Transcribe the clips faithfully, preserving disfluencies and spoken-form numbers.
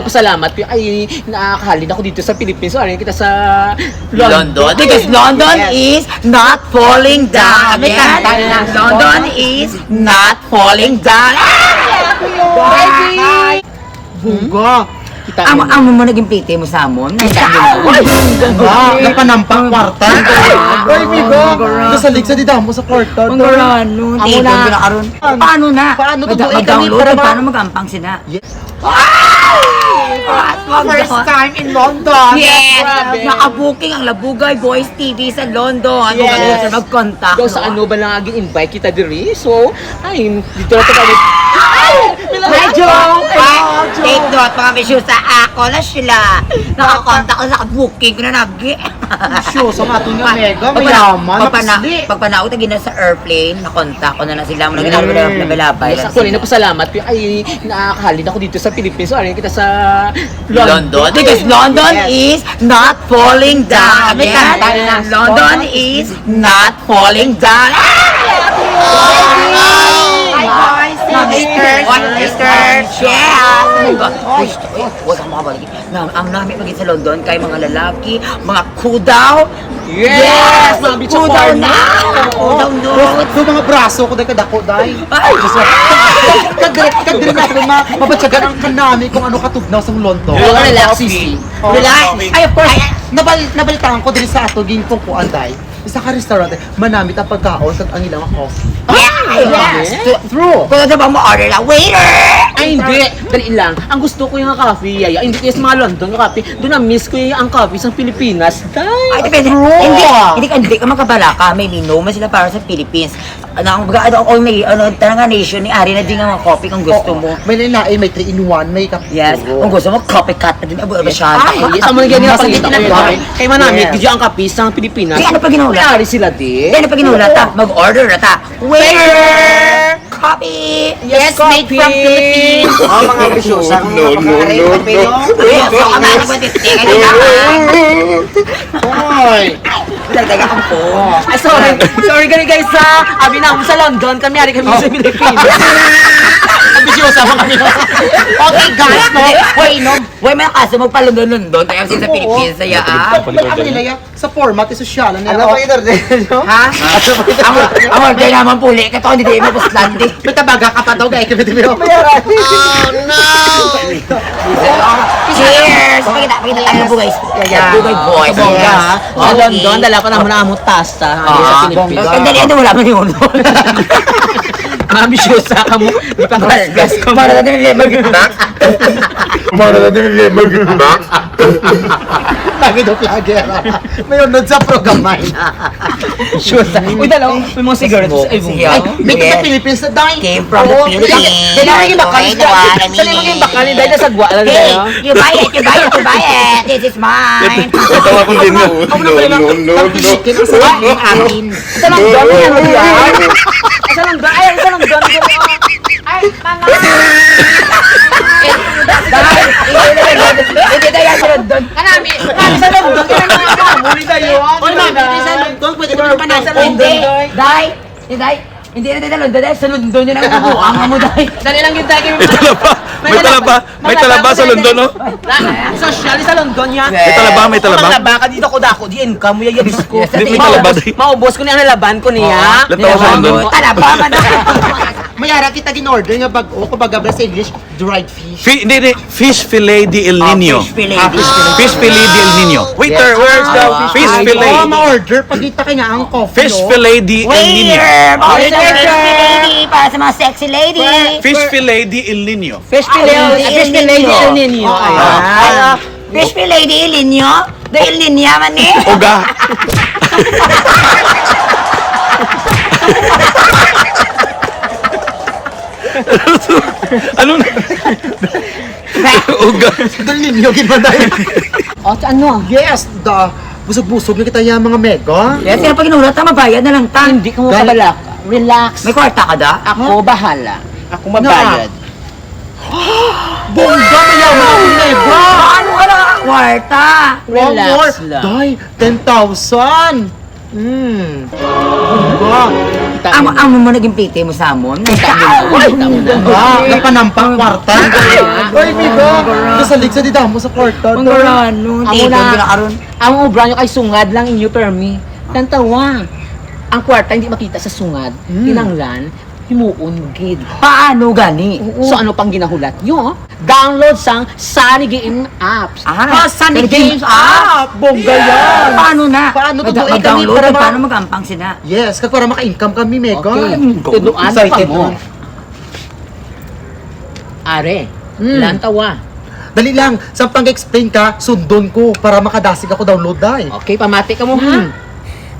Salamat ko. Ay, nakakahalin ako dito sa Philippines. So, ano kita sa London? London? Because London Yes. is not falling down. May Yes. kanta na. London is not falling down. Ah! Baby! Bunga. Kita Amo, mo. amo mo naging plete mo sa amon. Ay, Ba, napanampak kwarta. Ay, bigo. Nasalig sa didamo sa kwarta. Ang garano, Amo tigang na. ko na karon. Paano na? Paano to? Mag-, Doon kami mag-download, para ma- paano mag-ampang sila? Yes. First time in London. Yes. Grabe. Naka-booking ang Labugay Boys T V sa London. Yes. Mag-contact. Daw sa ano ba lang agi invite kita diri? So, ay, dito na tayo. Hi, Joe! Hi, Joe! Take note, mga bisyo, sa ako na sila. Naka-contact ko sa booking ko na nag- Sure, sa ato nga Pa-, mega, pagpana-, mayaman, pagpana-, mapusli. Pagpanaog ta gina sa airplane, nakontak ko na na sila, mga Mm. ginagawa na labay-labay Yes, lang actually, sila. Napasalamat ko. Ay, nakahalin ako dito sa Philippines. So, ano kita sa London? London? Because London Yes. is not falling down. May Yes. kanta na. London is not falling down. Hi, guys. Sisters, sisters. Yeah. Uy, uy, huwag kang makabalik. Na, ang nami pag sa London kay mga lalaki, mga kudaw. Yes! Yes! Mga beach Kudaw apartment. na! Kudaw na! Do, do mga braso ko, day, kadako, day. Ay! Kadre, kadre na ako, ma-, mabatyagan ang kanami kung ano katugnaw sa London. Oh, relax, sisi. Oh. Relax. Ay, of course, Ay, nabal-, nabalitaan ko din sa ato, ging kung kuan, day. Isa ka restaurant, eh, manamit ang pagkaon kag ang ilang coffee. Yeah! Yes! Yes! True! Kung ano ba mo order lang, waiter! Ay, hindi. Dali lang. Ang gusto ko yung coffee, yaya. Hindi kaya sa mga London nga coffee. Doon na-miss ko yung ang coffee sa Pilipinas. Day, Ay, depende. true. Hindi, hindi ka, hindi ka makabalaka. May linom man sila para sa Philippines. Ano, ang baga, ano, kung may, ano, talaga nation ni Ari na din ang mga coffee kung gusto Oo. mo. May lain-lain, may three in one, may kape. Yes. Oo. Kung gusto mo, copycat na din. Abo, abo Yes. siya. Ay, yes, amo na ganyan Mas ang hindi kita ko na yun. ba? Kay manamit, Yes. video ang kape sa Pilipinas. Di, ano pa ginulat? May ari sila, di? Di, ano pa ginulat, Oo. ta? Mag-order na ta. Waiter! Copy! Yes, Yes, made from copy. Philippines. Oh, mga ambisyosa, mga No, no, kapakaray, no, kape, no. no? Yes, so, ang mga kapatid, teka, teka, ha? Oy! Talaga ako po. Ay, sorry. Sorry, gani, guys, ha? Abi na, sa London kami, ari kami sa Pilipinas. Ambisyosa mo kami. Okay, guys, no? Wait, no? Wait, may kaso, magpa-London-London tayo sa Oo. Pilipinas, saya, ah. May ano nila yan? Sa format, eh, sosyal, ano Ano yan? pa yung order nyo? Ha? Ano pa yung Ang, ang order naman puli, kato, hindi tayo mapuslan, di. May tabaga ka pa daw, gaya ka, di ba? Cheers! Pakita, pakita tayo, Bugay. Yeah. Bugay boys. Bongga, ha? Sa Okay. London, dala pa naman ang among tasa. Ah, Sa Pilipinas. Bongga. Ang dali, ano, wala man yun. Ambisyosa ka mo. Di pa kaskas ka mo. Para natin yung level. Para natin yung level. Lagi daw vlogger. May unod sa programay. Ambisyosa. Uy, dalaw, may mga cigarettes. Ay, Sige, bongga. Ay, oh. May Yes. Philippines na, day. Came from the Oo, Philippines. Dali, dali, dali, bakal. You know what I mean? Dali, maging bakal. Dali, sa gwa lang, Hey, dali, oh. you buy it, you buy it, you buy it. This is mine. Ito ako din, no. Ako na pala, No, no, no, no. Ang chicken, ang sarap, ang akin. Isa lang doon, ano yan? Isa lang doon, ay, isa lang doon, isa lang. Ay, mama. Dahil, hindi na yan, hindi na yan, isa lang doon. Kanami. Isa lang doon, isa lang doon. Muli tayo. Oy, mami, isa lang doon, pwede ko naman Isa lang doon, Hindi, doy. Day, hindi, Day. Hindi na tayo sa London, Day. Sa London yun ang bubuang mo, Day. Dali lang yun, Day. May talaba, may talaba, may talaba sa London, no? Na, social sa London niya. May talaba, may talaba. Ang talaba ka dito, ko dako, di income mo, yayabis ko. Yes, Di, may talaba, Day. Maubos ko niya ang nalaban ko niya. Oo, natawa sa London. Talaba man ako. May ara kita gin-order nga bag-o, kumbaga ba sa English, dried fish. Fi-, hindi, hindi. Fish fillet di El Ah, Nino. Fish fillet. Ah, fish fillet. Fish fillet di El Nino. Waiter, Yes. where's the Ah, fish fish fillet? fillet? Oh, ma-order. Pagkita kay nga ang coffee, Fish oh. fillet di El Nino. Waiter, ma-order Waiter. ng fish fillet para sa mga sexy lady. Fish fillet di El Nino. Fish fillet, Ay, ah, fish fillet di El Nino. El Nino. Ah. Ayan. Ah, fish fillet di El Nino. Di El Nino man eh. Uga. Ano na? Uga. Dali ninyo, gid ba, Day? O, sa ano? Yes, da. Busog-busog na kita, ya, mga mega. Yes, kaya pag inulat, tama, bayad na lang ta. Hindi ka mo Dali. kabalak. Relax. May kwarta ka, da? Ako, bahala. Ako mabayad. Bongga, mayaman ako, mega. Ano ka na kwarta? One Relax more. lang. Day, ten thousand. Hmm. Bongga. Amo, amo mo naging plite mo sa amon. Ay, tama na. Ay, tama na. Ah, napanampak kwarta. Ay, mi ba? Kasalig sa dida mo sa kwarta. Ang garano. Amo na. Aron. Ang obra nyo kay sungad lang inyo permi. Lantawa. Ang kwarta hindi makita sa sungad. Hmm. Kinanglan, himuon gid. Paano gani? Oo. So, ano pang ginahulat nyo? Download sang Sunny Game apps. Ah, Sunny Game app. Bongga yan. Paano na? Paano to? Mag-, mag-download para ma- paano mag-ampang sina? Yes, kag para maka-income kami, Megan. Okay. Tudloan pa mo. Excited na. Are, lantawa. Dali lang, samtang explain ka, sundon ko para makadasig ako download, day. Okay, pamati ka mo, ha? Hmm.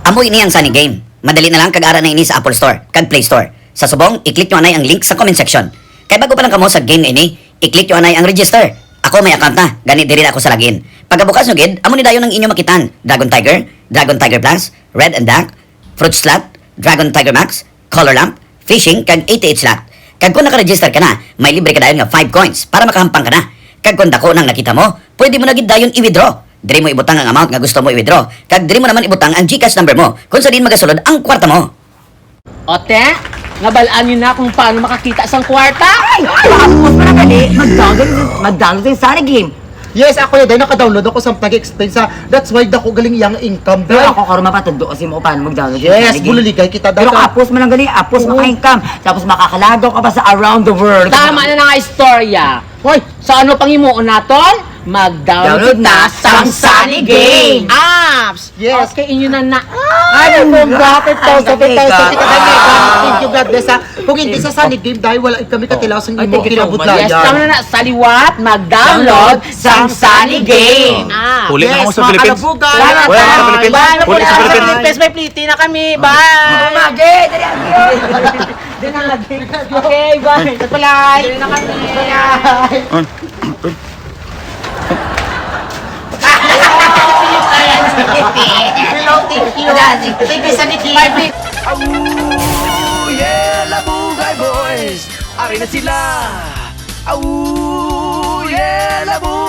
Amo ini ang Sunny Game. Madali na lang kag ara na ini sa Apple Store kag Play Store. Sa subong, i-click nyo anay ang link sa comment section. Kay bago pa lang kamo sa game nga ini, i-click nyo anay ang register. Ako may account na, gani diri na ako sa login. Pagkabukas nyo gid, amo ni dayon ang inyo makitan. Dragon Tiger, Dragon Tiger Plus, Red and Black, Fruit Slot, Dragon Tiger Max, Color Lamp, Fishing, kag A T H Slot. Kag kung naka-register ka na, may libre ka dayon nga five coins para makahampang ka na. Kag kung dako nang nakita mo, pwede mo na gid dayon i-withdraw. Diri mo ibutang ang amount nga gusto mo i-withdraw. Kag diri mo naman ibutang ang GCash number mo kung sa diin magasulod ang kwarta mo. Ote, nabal-an niyo na kung paano makakita sang kwarta? Ay! Tapos man ang gali, mag-download, mag-download sa Sunny Game. Yes, ako yun, dahil naka-download ako sa nag-explain sa, that's why dako galing iyang income, Pero dahil ako karon mapatundo kasi mo paano mag-download sa Yes, Sunny Game. Bululigay kita, Pero dati. Kapos man ang gali, apos Oo. maka-income. Tapos makakalagaw ka pa sa around the world. Tama na na nga istorya. Hoy! So ano pang himuon naton? Mag-download Download na na sang sang Sunny Sunny Game Game. Apps. Yes. Okay, inyo na na. Ay, bongga, fifty thousand, Ay, fifty thousand, kita na, Megan. Thank you, God bless, ha. Kung hindi sa Sunny Game, dahil wala kami katilaw sa Ay, imo thank you so much. Yes, kinabudlayan. Tama na, sa liwat, mag-download Download sang sang Sunny Sunny Game. Game. Ah. Huli na Yes, mo sa mga Philippines. kalabugan. Wala na Wala sa sa Philippines. Bye. Huli sa Philippines. Philippines, may pliti na kami. Bye. Mage, dali, dali. Dali na, dali. Okay, bye. Bye. Dali na kami. Bye. Hello, thank you. Thank you sa Nikki. Aw, yeah, Labugay Boys! Ari na sila! Aw, yeah, Labugay